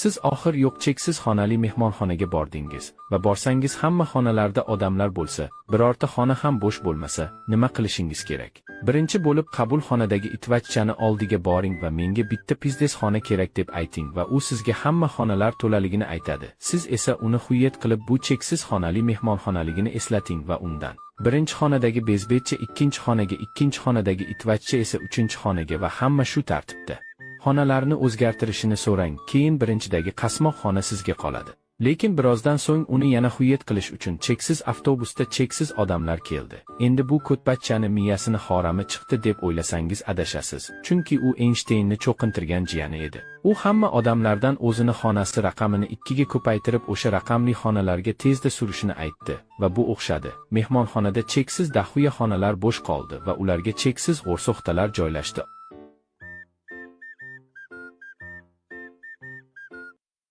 Siz oxir yo'q cheksiz xonali mehmonxonaga bordingiz va borsangiz hamma xonalarda odamlar bo'lsa, birorta xona ham bo'sh bo'lmasa, nima qilishingiz kerak? Birinchi bo'lib qabul xonadagi itvachchani oldiga boring va menga bitta пиздец xona kerak deb ayting va u sizga hamma xonalar to'laligini aytadi. Siz esa uni хует qilib, bu cheksiz xonali mehmonxonaligini eslating va undan birinchi xonadagi bezbetcha ikkinchi xonaga, ikkinchi xonadagi itvachcha esa uchinchi xonaga va hamma shu tartibda xonalarni o'zgartirishini so'rang. Keyin birinchidagi qasmoq xona sizga qoladi. Lekin birozdan so'ng uni yana хует qilish uchun cheksiz avtobusda cheksiz odamlar keldi. Endi bu ko'tbachchani miyasini horami chiqdi deb o'ylasangiz, adashasiz. Chunki u Eynshteynni cho'qintirgan jiyani edi. U hamma odamlardan o'zini xonasi raqamini ikkiga ko'paytirib, o'sha raqamli xonalarga tezda surishini aytdi va bu o'xshadi. Mehmonxonada cheksiz дохуя xonalar bo'sh qoldi va ularga cheksiz g'o'rso'xtalar joylashdi.